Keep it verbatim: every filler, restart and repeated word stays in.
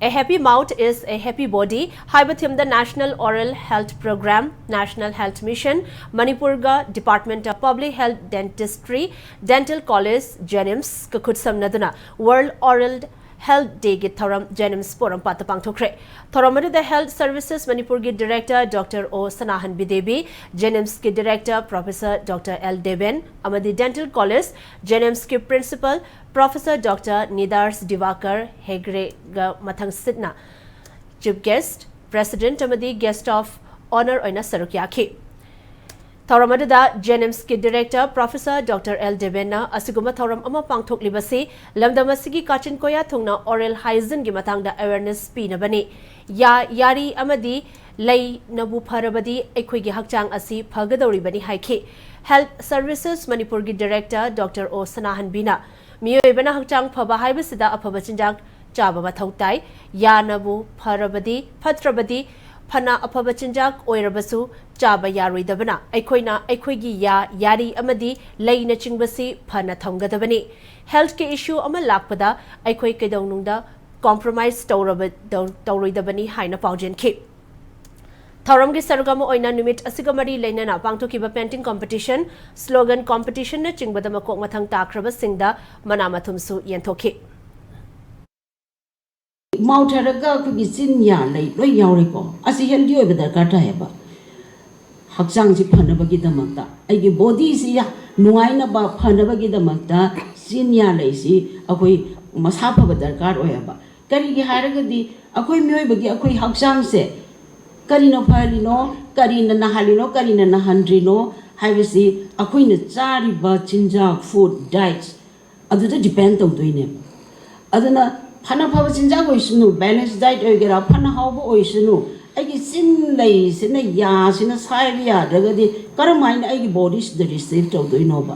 A happy mouth is a happy body ꯍꯥꯏꯕ ꯊꯤꯝꯗ National Oral Health Program, National Health Mission, ꯃꯅꯤꯄꯨꯔꯒ Department of Public Health Dentistry, Dental College, JNIMSꯀ ꯈꯨꯠꯁꯝꯅꯗꯨꯅ World Oral Health Dayꯒꯤ ꯊꯧꯔꯝ JNIMS ꯄꯣꯔꯣꯝꯄꯥꯠꯇ ꯄꯥꯡꯊꯣꯛꯈ꯭ꯔꯦ꯫ ꯊꯧꯔꯝ ꯑꯗꯨꯗ Health Services ꯃꯅꯤꯄꯨꯔꯒꯤ Director Doctor O ꯁꯅꯥꯍꯟꯕꯤ Devi, JNIMSꯀꯤ Director Professor Doctor L Deben ꯑꯃꯗꯤ Dental College, JNIMSꯀꯤ Principal Professor Doctor ꯅꯤꯗꯥꯔꯁ ꯗꯤꯋꯥꯀꯔ ꯍꯦꯒ꯭ꯔꯦꯒ ꯃꯊꯪꯁꯤꯠꯅ Chief Guest, President ꯑꯃꯗꯤ Guest of Honour ꯑꯣꯏꯅ ꯁꯔꯨꯛ ꯌꯥꯈꯤ꯫ ꯊꯧꯔꯝ ꯑꯗꯨꯗ JNIMSꯀꯤ Director Professor Doctor L ꯗꯦꯕꯦꯟꯅ ꯑꯁꯤꯒꯨꯝꯕ ꯊꯧꯔꯝ ꯑꯃ ꯄꯥꯡꯊꯣꯛꯂꯤꯕꯁꯤ ꯂꯝꯗꯝ ꯑꯁꯤꯒꯤ ꯀꯥꯆꯤꯟ ꯀꯣꯌꯥ ꯊꯨꯡꯅ oral hygieneꯒꯤ ꯃꯇꯥꯡꯗ awareness ꯄꯤꯅꯕꯅꯤ꯫ ꯌꯥ, ꯌꯥꯔꯤ ꯑꯃꯗꯤ ꯂꯩꯅꯕꯨ ꯐꯔꯕꯗꯤ ꯑꯩꯈꯣꯏꯒꯤ ꯍꯛꯆꯥꯡ ꯑꯁꯤ ꯐꯒꯗꯧꯔꯤꯕꯅꯤ ꯍꯥꯏꯈꯤ꯫ Health Services ꯃꯅꯤꯄꯨꯔꯒꯤ Director Doctor O ꯁꯅꯥꯍꯟꯕꯤꯅ ꯃꯤꯑꯣꯏꯕꯅ ꯍꯛꯆꯥꯡ ꯐꯕ ꯍꯥꯏꯕꯁꯤꯗ ꯑꯐꯕ ꯆꯤꯟꯖꯥꯛ ꯆꯥꯕ ꯃꯊꯧ ꯇꯥꯏ꯫ ꯌꯥꯅꯕꯨ ꯐꯔꯕꯗꯤ, ꯐꯠꯇ꯭ꯔꯕꯗꯤ, ꯐꯅ ꯑꯐꯕ ꯆꯤꯟꯖꯥꯛ ꯑꯣꯏꯔꯕꯁꯨ ꯆꯥꯕ ꯌꯥꯔꯣꯏꯗꯕꯅ ꯑꯩꯈꯣꯏꯅ ꯑꯩꯈꯣꯏꯒꯤ ꯌꯥ, ꯌꯥꯔꯤ ꯑꯃꯗꯤ ꯂꯩꯅꯆꯤꯡꯕꯁꯤ ꯐꯅ ꯊꯝꯒꯗꯕꯅꯤ꯫ Healthꯀꯤ issue ꯑꯃ ꯂꯥꯛꯄꯗ ꯑꯩꯈꯣꯏ ꯀꯩꯗꯧꯅꯨꯡꯗ compromise ꯇꯧꯔꯕ-, ꯇꯧ-, ꯇꯧꯔꯣꯏꯗꯕꯅꯤ ꯍꯥꯏꯅ ꯄꯥꯎꯖꯦꯟꯈꯤ꯫ ꯊꯧꯔꯝꯒꯤ ꯁꯔꯨꯛ ꯑꯃ ꯑꯣꯏꯅ ꯅꯨꯃꯤꯠ ꯑꯁꯤꯒ ꯃꯔꯤ ꯂꯩꯅꯅ ꯄꯥꯡꯊꯣꯛꯈꯤꯕ painting competition, slogan competitionꯅꯆꯤꯡꯕꯗ ꯃꯀꯣꯛ ꯃꯊꯪ ꯇꯥꯈ꯭ꯔꯕꯁꯤꯡꯗ ꯃꯅꯥ ꯃꯊꯨꯝꯁꯨ ꯌꯦꯟꯊꯣꯛꯈꯤ꯫ Mouth ꯍꯥꯏꯔꯒ ꯑꯩꯈꯣꯏꯒꯤ ꯆꯤꯟ, ꯌꯥ, ꯂꯩ ꯂꯣꯏ ꯌꯥꯎꯔꯦꯀꯣ꯫ ꯑꯁꯤ healthy ꯑꯣꯏꯕ ꯗꯔꯀꯥꯔ ꯇꯥꯏꯌꯦꯕ꯫ ꯍꯛꯆꯥꯡꯁꯤ ꯐꯅꯕꯒꯤꯗꯃꯛꯇ, ꯑꯩꯒꯤ bodyꯁꯤ ꯌꯥ-, ꯅꯨꯡꯉꯥꯏꯅꯕ ꯐꯅꯕꯒꯤꯗꯃꯛꯇ ꯆꯤꯟ, ꯌꯥ, ꯂꯩꯁꯤ ꯑꯩꯈꯣꯏ ꯃꯁꯥ ꯐꯕ ꯗꯔꯀꯥꯔ ꯑꯣꯏꯌꯦꯕ꯫ ꯀꯔꯤꯒꯤ ꯍꯥꯏꯔꯒꯗꯤ ꯑꯩꯈꯣꯏ ꯃꯤꯑꯣꯏꯕꯒꯤ ꯑꯩꯈꯣꯏ ꯍꯛꯆꯥꯡꯁꯦ ꯀꯔꯤꯅ ꯐꯍꯜꯂꯤꯅꯣ, ꯀꯔꯤꯅ ꯅꯥꯍꯜꯂꯤꯅꯣ, ꯀꯔꯤꯅ ꯅꯥꯍꯟꯗ꯭ꯔꯤꯅꯣ ꯍꯥꯏꯕꯁꯤ ꯑꯩꯈꯣꯏꯅ ꯆꯥꯔꯤꯕ ꯆꯤꯟꯖꯥꯛ, food, diets, ꯑꯗꯨꯗ depend ꯇꯧꯗꯣꯏꯅꯦꯕ꯫ ꯑꯗꯨꯅ ꯐꯅ ꯐꯕ ꯆꯤꯟꯖꯥꯛ ꯑꯣꯏꯁꯅꯨ, balance diet ꯑꯣꯏꯒꯦꯔꯥ, ꯐꯅ ꯍꯥꯎꯕ ꯑꯣꯏꯁꯅꯨ, ꯑꯩꯒꯤ ꯆꯤꯟ ꯂꯩꯁꯤꯅ, ꯌꯥꯁꯤꯅ ꯁꯥꯏꯕ ꯌꯥꯗ꯭ꯔꯒꯗꯤ ꯀꯔꯝ ꯍꯥꯏꯅ ꯑꯩꯒꯤ bodyꯁꯤꯗ receive ꯇꯧꯗꯣꯏꯅꯣꯕ?